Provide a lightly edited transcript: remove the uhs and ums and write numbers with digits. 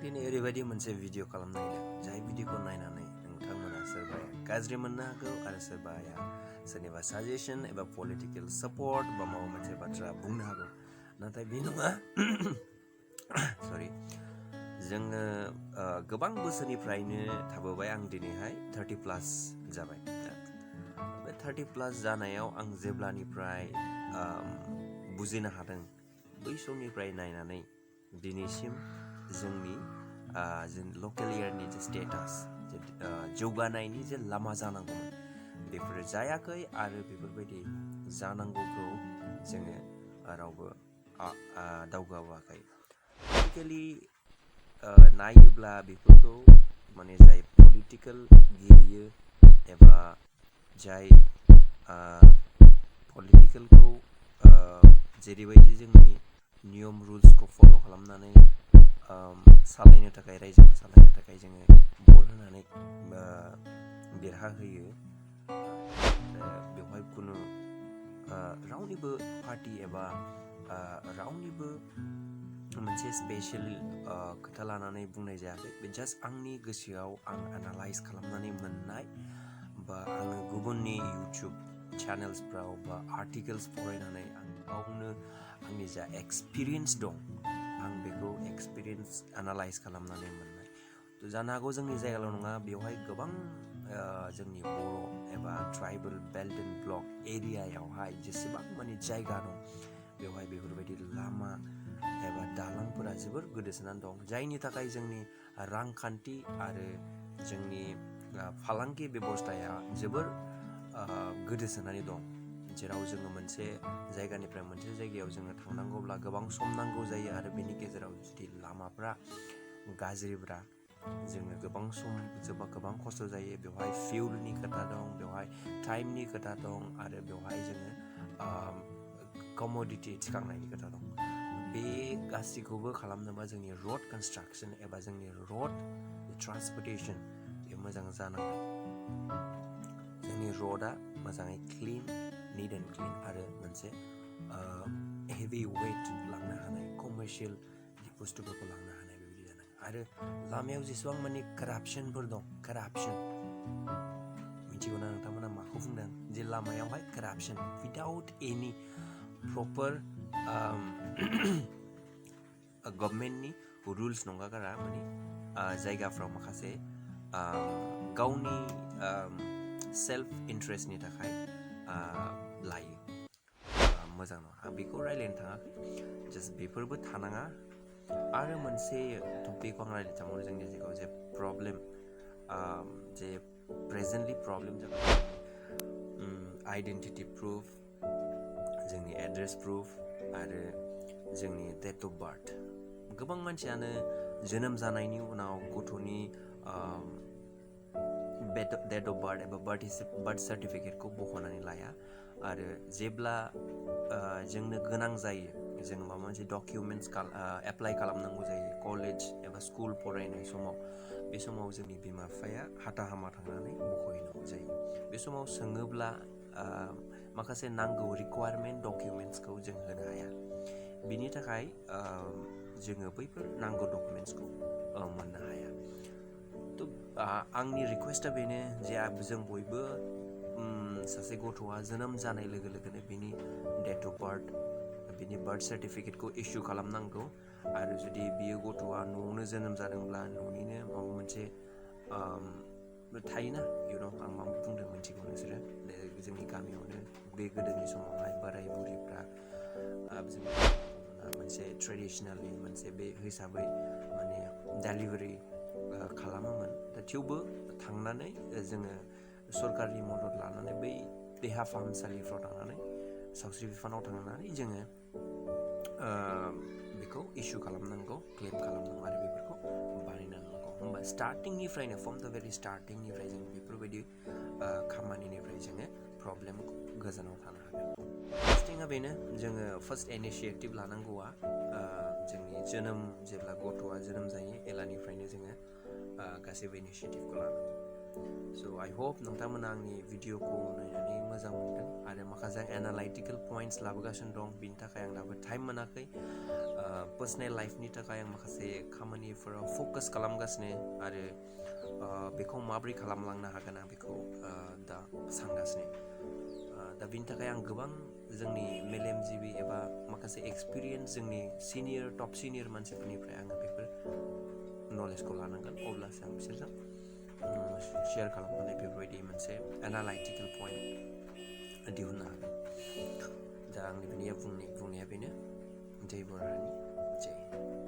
दिनै ओरैबायदि मोनसे भिडिअ खालामनो नागिरदों जाय भिडिअखौ नायनानै नोंथांमोना सोरबाया गाज्रि मोननो हागौ आरो सोरबाया सोरनिबा साजेसन एबा पलिटिकेल सापर्ट बा माबा मोनसे बाथ्रा बुंनो हागौ नाथाय बे नङा सरि जोङो गोबां बोसोरनिफ्रायनो थाबोबाय आं दिनैहाय 30+ जाबाय बे 30+ जानायाव आं जेब्लानिफ्राय बुजिनो हादों बै समनिफ्राय नायनानै दिनैसिम जोंनि जों लकेल एरियानि जे स्टेटास जौगानायनि जे लामा जानांगौमोन बेफोरो जायाखै आरो बेफोरबायदि जानांगौखौ जोङो रावबो दावगाबोआखै बेसिकेलि नायोब्ला बेफोरखौ माने जाय पलिटिकेल गेलेयो एबा जाय पलिटिकेलखौ जेरैबायदि जोंनि नियम रुल्सखौ फल' खालामनानै सालायनो थाखाय रायजोखौ सालायनो थाखाय जोङो भट होनानै देरहाहोयो बेवहाय खुनु रावनिबो पार्टि एबा रावनिबो मोनसे स्पेशेल खोथा लानानै बुंनाय जायाखै बे जास्ट आंनि गोसोआव आं एनालाइज खालामनानै मोननाय बा आङो गुबुननि इउटुब चेनेल्सफ्राव बा आर्टिकेल्स फरायनानै आं गावनो आंनि जा एक्सपिरियेन्स दं आं बेखौ एक्सपिरियेन्स एनालाइज खालामनानै मोननाय थ' जानो हागौ जोंनि जायगायाव नङा बेवहाय गोबां जोंनि बर' एबा ट्राइबेल बेल्ट एन्ड ब्लक एरियायावहाय जेसेबां माने जायगा दं बेवहाय बेफोरबायदि लामा एबा दालांफोरा जोबोर गोदोसोनानै दं जायनि थाखाय जोंनि रांखान्थि आरो जोंनि फालांगि बेबस्थाया जोबोर गोदोसोनानै दं जेराव जोङो मोनसे जायगानिफ्राय मोनसे जायगायाव जोङो थांनांगौब्ला गोबां सम नांगौ जायो आरो बेनि गेजेराव जुदि लामाफ्रा गाज्रिब्ला जोङो गोबां सम जोबा गोबां खस्थ' जायो बेवहाय फिउलनि खोथा दं बेवहाय टाइमनि खोथा दं आरो बेवहाय जोङो कमोडिटि थिखांनायनि खोथा दं बे गासैखौबो खालामनोबा जोंनि रड कनस्ट्राक्सन एबा जोंनि रड ट्रान्सपर्टेसन बे मोजां जानांगोन जोंनि रडा मोजाङै क्लिन निट एन्ड क्लिन आरो मोनसे हेभि वेट लांनो हानाय कमार्शियेल बुस्थुफोरखौ लांनो हानाय बेबायदि जानांगोन आरो लामायाव जेसेबां माने कारापसनफोर दं कारापसन मिथिगौना नोंथांमोना माखौ बुंदों जे लामायावहाय कारापसन विदाउट एनि प्रपार गभर्नमेन्टनि रुल्स नंगागारा माने जायगाफ्राव माखासे गावनि सेल्फ इन्ट्रेस्टनि थाखाय लायो मोजां नङा आं बेखौ रायज्लायनो थाङाखै जास्ट बेफोरबो थानाङा आरो मोनसे टपिकखौ आं रायज्लायनो थांबावो जोंनि जायगायाव जे प्रब्लेम जे प्रेजेन्टलि प्रब्लेम जाबाय आइडेन्टिटि प्रुफ जोंनि एड्रेस प्रुफ आरो जोंनि डेट अफ बार्थ गोबां मानसियानो जोनोम जानायनि उनाव गथ'नि डेट अफ बार्थ एबा बार्थ सार्टिफिकेटखौ बख'नानै लाया आरो जेब्ला जोंनो गोनां जायो जों माबा मोनसे डकुमेन्टस एप्लाइ खालामनांगौ जायो कलेज एबा स्कुल फरायनाय समाव बे समाव जोंनि बिमा बिफाया हाथा हामा थांनानै बख'हैनांगौ जायो बे समाव सोङोब्ला माखासे नांगौ रिक्वायारमेन्ट डकुमेन्टसखौ जों होनो हाया बिनि थाखाय जोङो बैफोर नांगौ डकुमेन्टसखौ मोननो हाया थ' आंनि रिकुवेस्टआ बेनो जे जों बयबो सासे गथ'आ जोनोम जानाय लोगो लोगोनो बिनि डेट अफ बार्थ बिनि बार्थ सार्टिफिकेटखौ इसु खालामनांगौ आरो जुदि बियो गथ'आ न'आवनो जोनोम जादोंब्ला न'निनो माबा मोनसे थायोना आं मा बुंदों मिथिगौ नोंसोरो जोंनि गामियावनो बे गोदोनि समावहाय बोराय बुरिफ्रा मोनसे ट्रेडिसनेलि मोनसे बे हिसाबै माने डेलिभारि खालामोमोन दा थेवबो थांनानै जोङो सरकारनि मदद लानानै बै देहा फाहामसालिफ्राव थांनानै सावस्रि बिफानाव थांनानै जोङो बेखौ इसु खालामनांगौ क्लेम खालामनांगौ आरो बेफोरखौ बानायनांगौ होमबा स्टार्टिंनिफ्रायनो फ्रम द भेरि स्टार्टिंनिफ्राय जों बेफोरबायदि खामानिनिफ्राय जोङो प्रब्लेम गोजानाव थानो हागोन फार्स्टिंआ बेनो जोङो फार्स्ट इनिशियेटिभ लानांगौआ जोंनि जेब्ला गथ'आ जोनोम जायो एलानिफ्रायनो जोङो गासैबो इनिशियेटिभखौ लानांगौ स' I hope नोंथांमोना आंनि भिडिअखौ नायनानै मोजां मोनदों आरो माखासे आं एनालाइटिकेल पइन्ट्स लाबोगासिनो दं, बिनि थाखाय आं दाबो टाइम मोनाखै। पार्सनेल लाइफनि थाखाय आं माखासे खामानिफोराव फकास खालामगासिनो आरो बेखौ माबोरै खालामलांनो हागोन आं बेखौ दा सानगासिनो। दा बिनि थाखाय आं गोबां जोंनि मेलेमजिबि एबा माखासे एक्सपिरियेन्स जोंनि टप सिनियर मानसिफोरनिफ्राय आङो बेफोर नलेजखौ लानांगोन, अब्लासो आं बिसोरजों शेयार खालामनानै बेफोरबायदि मोनसे एनालाइटिकेल पइन्ट दिहुननो हागोन। दा आंनि बुंनाया बेनो। जय बर' हारिनि जय।